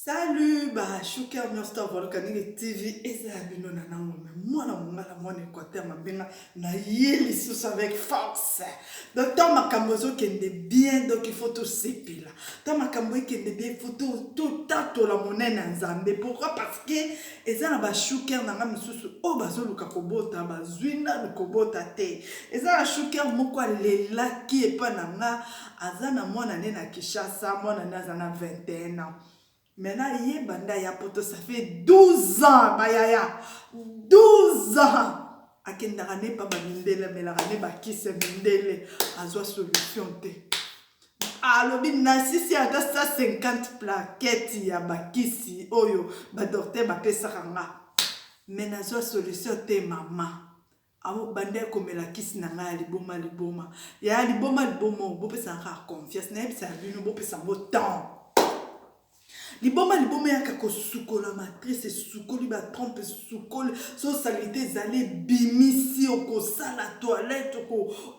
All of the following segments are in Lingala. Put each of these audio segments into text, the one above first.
Salut ba shuker nyonso to Volcanique TV, eza ya bino na nango me mwana mongala, mwana Équateur mabenga na ye lisusu avec force. Donc tant makambo ezokende bien, donc il faut tosepela. Tant makambo ekende bien, il faut totatola monene ya Nzambe. Pourquoi? Parce que eza na bashuker na nga misusu oyo bazoluka kobota, bazwi nanu kobota te. Eza na shuker moko alelaki epa na nga, aza na mwana ne na Kinshasa, mwana ne aza na 21 ans. Maintenant ye banda ya poto, ça fait 12 ans, bayaya, 12 ans akendaka ne pa bamindele, amelaka ne bakisi ya mindele, azwa solution te. Alobi nasisi ata 150 plaquette ya bakisi oyo badocteur bapesaka nga, me nazwa solution te. Mama banda komela kisi na ngai ya liboma liboma, ya liboma liboma, bopesaka kaka confiance. Nayebisaka bino, bopesa yango temps. Liboma liboma eyaka kosukola matrice, esukoli batrompe, esukoli so saleté ezali, ebimisi. Okosala toilette,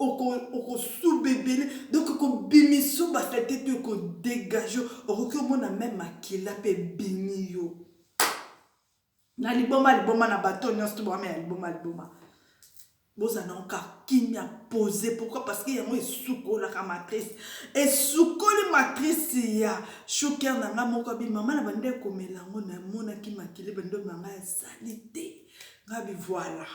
okosuba ebele, donc ekobimisa basaleté to ekodégage. Okoki omona même makila mpe ebimi yo na liboma liboma. Na bato nyonso to bamela liboma liboma, bozala nango ka kimia, posé. Pourquoi? Parce que yango esukolaka matrice, esukoli matrice ya shuker na ngai moko. Abi mama na bande ekomela yango, namonaki makili bando na ngai esali te. Ngai bi voilà,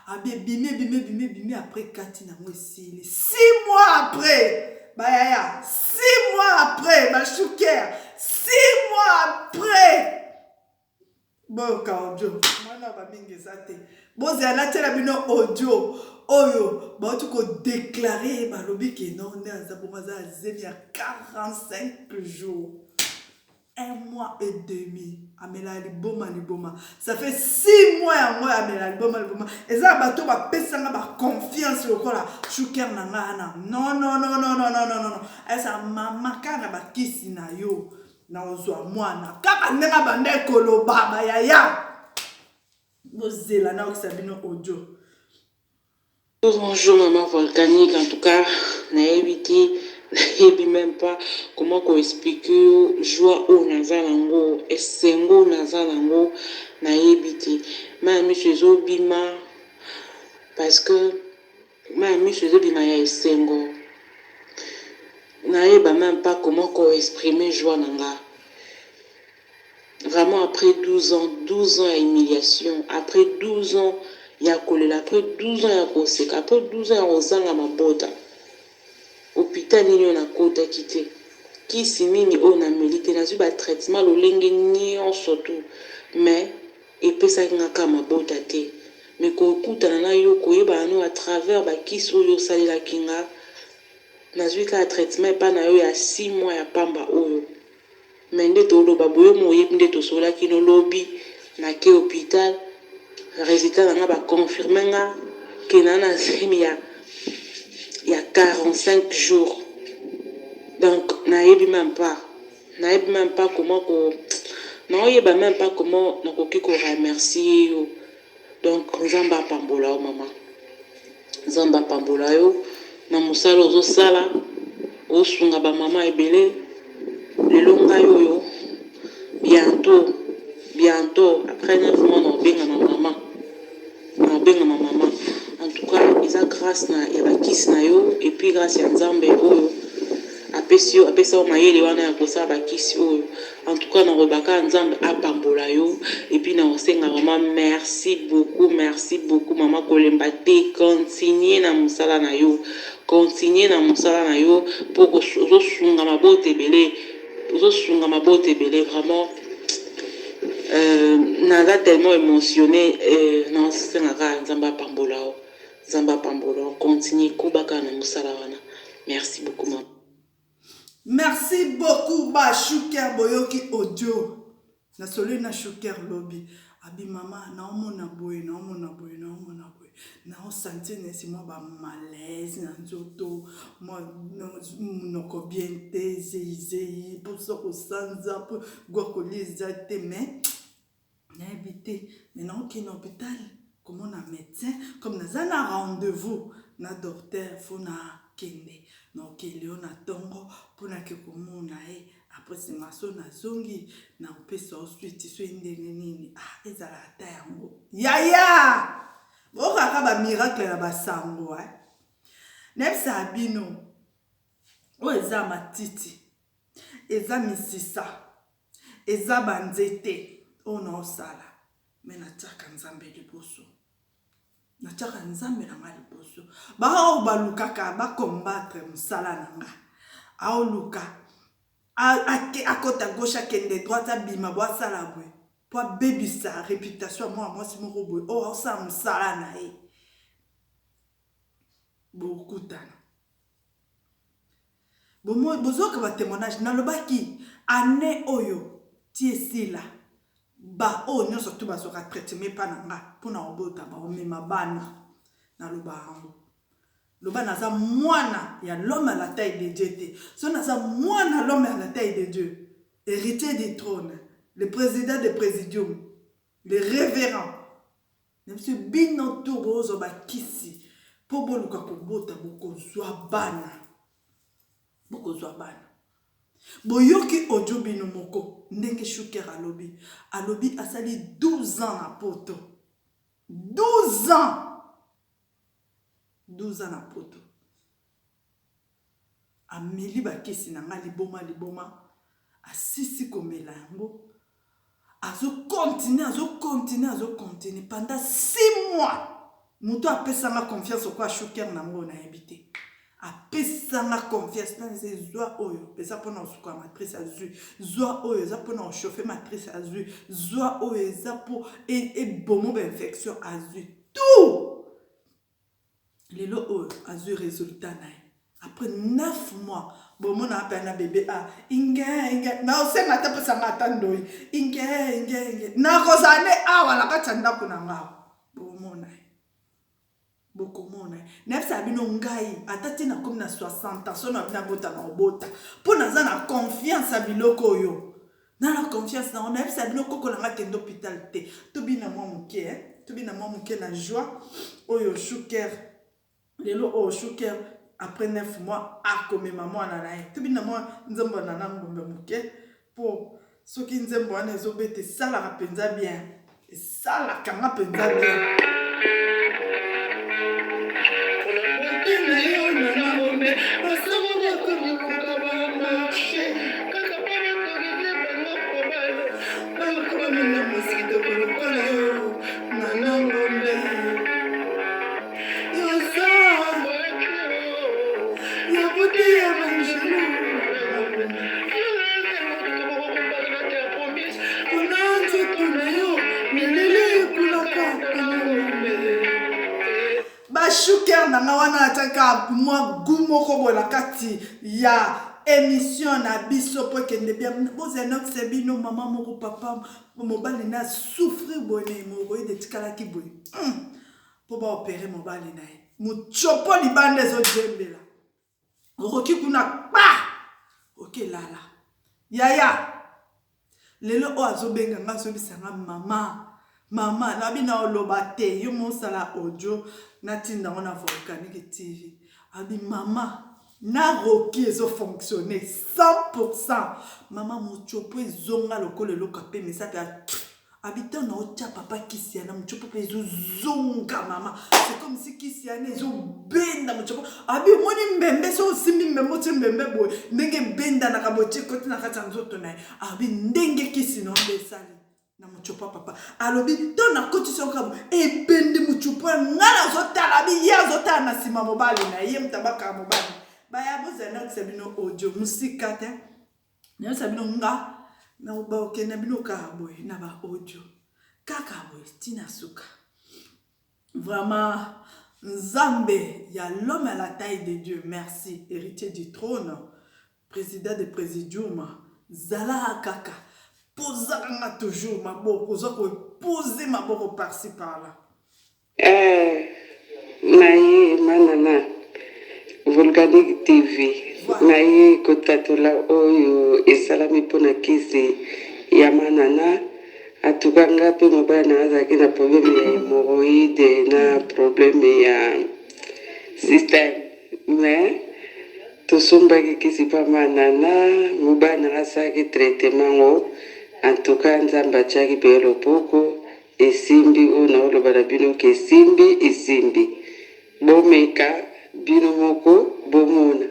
abi ebimi, ebimi, ebimi, ebimi. Après kati nango esili 6 mois après, bayaya, 6 mois après, bashuker, 6 mois après. Boyoka audio mwana bamingi eza te, bozala natiela bino audio oyo bauti kodéclarer. Balobi ke non, nde aza bongo, aza azemi ya 45 jours, un mois et demi. Amela liboma liboma, ça fait 6 mois yango amela liboma liboma. Eza na bato bapesanga baconfiance lokola shuker na ngai wana. Non, non, non, non, non, non, non, non, eza mama kaka na bakisi na yo na ozwa mwana kaka ndenge abanda ekoloba. Bayaya, bozela naokisa bino audio. Bonjour maman Volcanique, en tout cas, nayebi te, nayebi même pas comment koexpliquer yo joie oyo naza nango, esengo naza nango, nayebi te. Mai ya miso ezobima parce que mai ya miso ezobima ya esengo. Nayeba même pas comment koexprimer joie na nga. Vraiment, après 12 ans, 12 ans ya humiliation, après 12 ans ya kolela, après 12 ans ya koseka, après 12 ans ya kozanga mabota, hôpital nini oyo nakotaki te, kisi nini oyo nameli te, nazwi batraitement lolenge nyonso tu, mais epesaki nga kaka mabota te. Me kokutana na yo, koyebana no à travers bakisi oyo osalelaki nga, nazwi kaka traitement epai na yo ya 6 mois ya pamba oyo. Me nde toloba boye, mo oyebi nde tosolaki no lobi, nake hôpital, résultat na nga baconfirme nga ke na na zemi ya 45 jours. Donc nayebi même pas, nayebi même pas comment ko naoyeba même pas comment nakoki koremercier yo. Donc Nzambe apambola yo mama, Nzambe apambola yo na mosala ozosala, osunga bamama ebele. Lelo ngai oyo, bientôt, bientôt après 9 mois, na obengama mama, na obengama mama. En tout cas, eza grâce na ya bakisi na yo et puis grâce ya Nzambe oyo apesi yo, apesa yo mayele wana ya kosala bakisi oyo. En tout cas, nakolobaka Nzambe apambola yo et puis nakosenga vraiment merci beaucoup, merci beaucoup mama. Kolemba te, continue na mosala na yo, continue na mosala na yo mpo ozosunga mabota ebele, ozosunga mabota ebele. Vraiment, naza tellement émotionné. Nasengaka Nzambe apambola yo, Nzambe apambola yo. Continue kobaka na mosala wana. Merci beaucoup mama. Merci beaucoup bashuker. Boyoki audio nasololi na shuker lobi. Abi mama, naomona boye, naomona boye, naomona boye, naosentir nesi mwa bamalaise na nzoto, mwa monoko bien te, zeizei, mposa kosanza, mpo gwa kolia eza te. Mais nayebi te, mais naokende hôpital komona médecin, comme naza na rendez-vous na docteur, fo nakende, nakokende yo na ntongo mpona ke komona ye. Après nsima so nazongi nakopesa yo suite soki ndenge nini. Ah, ezala ata yango yaya, bokaka bamiracle na basango eh? Nayebisaka bino, oyo eza matiti, eza misisa, eza banzete oyo naosala, me natiaka Nzambe liboso, natiaka Nzambe na nga liboso. Baoyo balukaka bacombattre mosala na nga, aoluka akota gauche, akende droite, abima bo asala boye mpo abebisa réputation ya mwana mwasi moko boye oyo aosala mosala na ye. Bokutana, bozoyoka batémoignage. Nalobaki année oyo ti esila, baoyo nyonso tu bazwaka traitement epa na nga mpona kobota, baomema bana. Naloba yango, loba naza mwana ya l'homme à la taille de Dieu te. So naza mwana l'homme à la taille de Dieu, héritier du trône, le président de présidium, le révérend na biso. Bino to bozwa bakisi mpo boluka kobota, bokozwa bana, bokozwa bana. Boyoki audio bino moko ndenge Shuker alobi. Alobi asali 12 ans na poto, 12 ans, 12 ans na poto, ameli bakisi na nga liboma liboma, asisi komela yango, azocontinue, azocontinue, azocontinue pendant 6 mois. Moto apesanga confiance okwa Shuker nango, nayebi te, apesanga confiance nani. Zwa oyo eza mpona kosuka matrice, azwi. Zwa oyo eza mpona kochauffe matrice, azwi. Zwa oyo eza mpo ebomo bainfection, azwi tout. Lelo oyo azwi résultat na ye après 9 mois. Bomona mpe na bebe a inge inge, naosenga ata pesanga ata ndoi inge inge inge, nakozala nde awa na kati ya ndako na nga. Bomona ye, bokomona ye. Nayebisaka bino, ngai ata ntina komi na 60 ans, so na bino abota na obota, mpo naza na confiance ya biloko oyo, na na confiance nango. Nayebisaka bino, koko na nga kende hôpital te. Tobina mwa moke, tobina mwa moke na joie oyo Shuker. Lelo oyo Shuker après 9 mois akomema mwana na ye. Tobina mwa nzembo na na ngombe moke, mpo soki nzembo wana ezobeta, esalaka mpenza bien, esalaka nga mpenza bien. Na yo na ngombe basango bakomikaka bamarché kaka mpo baautorize bango kobala, bakomamina mosikitoko lokola yo na na ngombe. Yoza ya beauté ya banjelu, mpona nzoto na yo milele ekulaka na ngombe. Bashuker na nga wana atiaka mwa gu moko boye na kati ya émission na biso po ekende bien. Bozala nokisa bino mama moko, papa mobali na souffrir boye na hémorroïde, etikalaki boye mpo baopere mobali na ye, motsopo libanda ezojembela, okoki kuna kpa okelala. Yaya lelo oyo azobenga nga, azobisa nga: "Mama, mama." Nabi na oloba te, yo mosala audio, natinda yango na Volcanique TV. Abi: "Mama, na roki ezofonctionne 100. Mama, motsopo ezonga lokola eloko apema eza mpe." Abi ntango na otya papa kisi yana, motsopo mpe ezozonga. Mama, c'est comme si kisi yana ezobenda motsopo. Abi omoni mbembe, so osimbi mbembe, otie mbembe boye, ndenge ebendanaka boye, tie ekoti na kati ya nzoto na ye. Abi ndenge kisi na mbe esali na motsopo papa, alobi to nakotisi yango kaka ebendi motsopo. Nga nazotala, abi ye azotala na nsima mobali na ye, moto abakaka mobali baya. Bozala nakisa bino audio mosika te, nayebisa bino nga bakokende bino kaka boye na baaudio kaka boye ntina suka. Vraiment, Nzambe ya l'homme à la taille de Dieu, merci. Héritier du trône, président de présidium, zala kaka pozaka nga toujours maboko, oza kopose maboko par-ci par-là. Na ye manana Volcanique TV, na ye kotatola oyo esalami mpona kisi ya manana. Atuka nga mpe mobali na azalaki na problème ya hémorroïde na problème ya système, mais Tosombaki kisi pa ma Nana, mobali na nga asalaki traitement ngo, en tout cas Nzambe atiaki pe loboko, esimbi oyo naoloba na bino ke esimbi, esimbi. Bomeka bino moko bomona.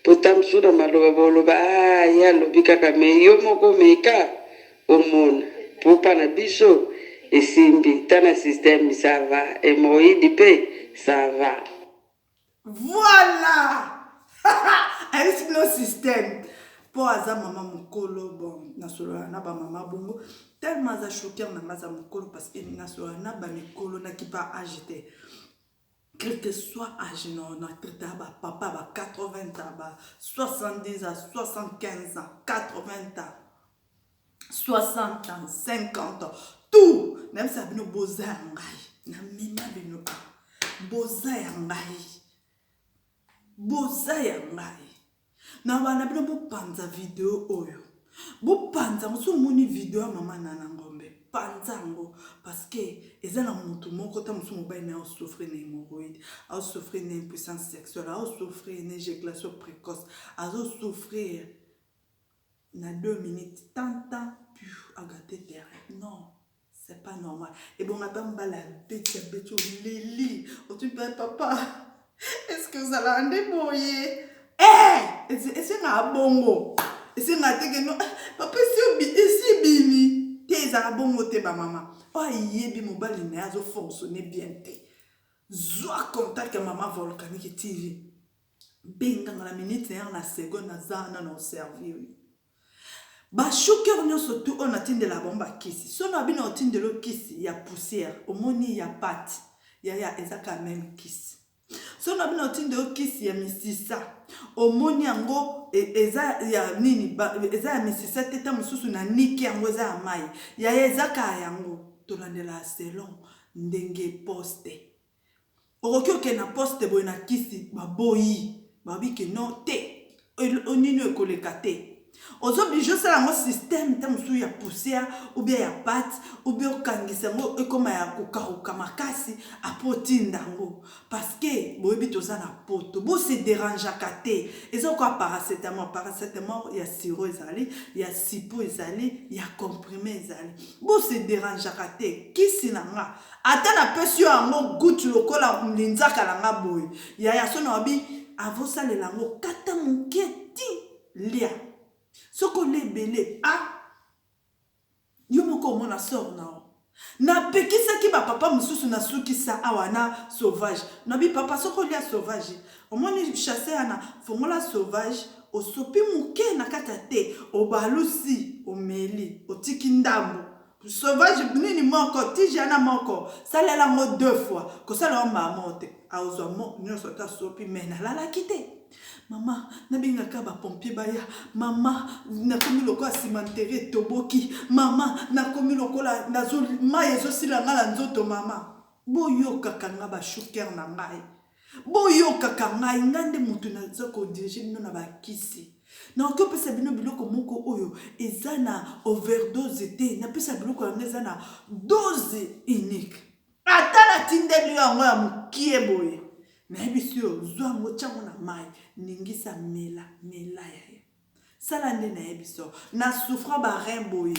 Po ta mosusu na maloba boloba ah ye alobi kaka mais yo moko meka omona. Po pa na biso esimbi, ta na système ça va, hemorroïde pe ça va. Voilà! Ayebisi bino système. Po aza mama mukolo, bon, nasolola na ba mama bongo. Tellement aza choquer na nga aza mukolo parce que nasolola na ba mikolo na kipa âge te. Quel que soit âge non, na traita ba papa ba 80 ans, ba 70 ans, 75 ans, 80 ans. 60 ans 50 ans tout nayebisa bino boza ya ngai namema bino awa boza ya ngai boza ya ngai na bana bino bopanza video oyo bopanza yango soki omoni video ya mama nana ngombe panza yango parce que eza na motu moko ta mosusu mobali na ye osouffrir na hémorroïde aosouffrir na impuissance sexuelle aosouffrir na éjaculation précoce azosouffrir na 2 minutes tan tan piu agate terrain non c'est pas normal ebonga ata mbala abeti abeti oleli otuni mpe papa est ce que ozalaka nde boye eh esengaka bongo esengaka te keno eh, papa esi ebimi te ezalaka bongo te bamama oyo ayebi mobali na ye azofonctionne bien te zwa contact ya mama volcanique tv Benga nga na minute na na seconde naza wana na oservir yo. Ba choqueur nyonso tout oyo natindela bango ba kisi. Sono abino otindelo kisi ya poussière, omoni ya pate. Yaya eza quand même kisi. Sono abino otindelo kisi ya misisa. Omoni yango e, eza ya nini ba, eza ya misisa te ta mosusu na niki yango eza ya mai. Yaya eza kaka yango. Tolandela selon ndenge poste. Okoki okende na poste boye na kisi baboyi babi ke non te nini ekoleka te ozo oblige osala yango système ta mosusu ya poussière ou bien ya pate ou bien okangisa yango ekoma ya kokauka makasi apres otinda yango parce que boyebi toza na poto bose derangeaka te eza lokola paracetamol paracetamol ya siro ezali ya sipo ezali ya comprime ezali bose derangeaka te kisi na nga Ata na pesi yo yango gout lokola linzaka na nga boye yaya so na obi avo salela yango kata mukie ti lia soki olie ebele ah yo moko omona sort na yo napekisaki ba papa mosusu na sukisa awa na sauvage nabi papa soki olia sauvage omoni chasse wana fongola sauvage osopi moke na kati ya te obalusi omeli otiki ndambo Sauvage nini moko tige wana moko salela yango deux fois kosala yango mbala moko te akozwa mo nyonso ata sopi mais nalalaki te mama nabengaka bapompier baya mama nakomi lokola cimenterie etoboki mama nakomi lokola mai ezosila ngai na nzoto mama boyokaka ngai bashuker na ngai Boyokaka ngai, ngai nde moto naza ko diriger bino na ba kisi. Nakoki kopesa bino biloko moko oyo eza na overdose te, napesa biloko yango eza na dose unique. Ata natindeli yo yango ya mokie boye, nayebisi yo zwa yango tia yango na mayi, ningisa mela, mela yaya. Sala nde nayebisi yo. Na souffra ba rein boye.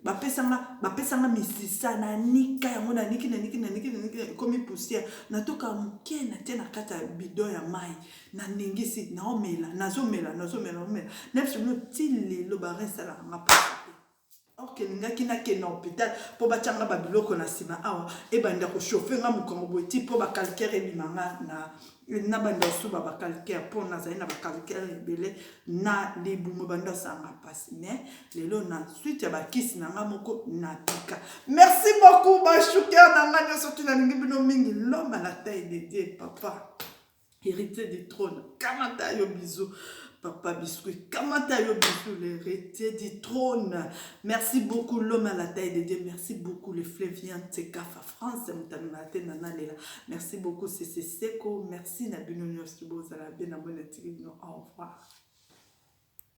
Bapesa nga, bapesa nga misisa, nanika yango, naniki, naniki, naniki, naniki, ekomi poussière. Natoka moke, natie na kati ya bidon ya mayi, naningisi, naomela, nazomela, nazomela, nazomela. Nayebisi bino ti lelo ba rein esalaka nga pasi te. Or que ningaki nakende na hopital po batia nga ba biloko na sima awa ebanda ko chauffer nga mokongo boye ti po ba calcaire ebima nga na nabanda kosuba ba calcaire po nazali na ba calcaire ebele na libumu ebanda kosala nga pasi mais lelo na suite ya bakisi na nga moko nabika. Merci beaucoup ba chouker na nga nyonso tu nalingi bino mingi l'homme à la taille de Dieu papa. Héritier du trône, kamata yo bisous. Papa Biscuit, kamata yo bisous, l'héritier du trône. Merci beaucoup, l'homme à la taille de Dieu. Merci beaucoup, le fleuve Tsekafa France, Moutanimate Nanalela. Merci beaucoup, Sese Seko. Merci, Nabino Nyos, Bozala, bien, Au revoir.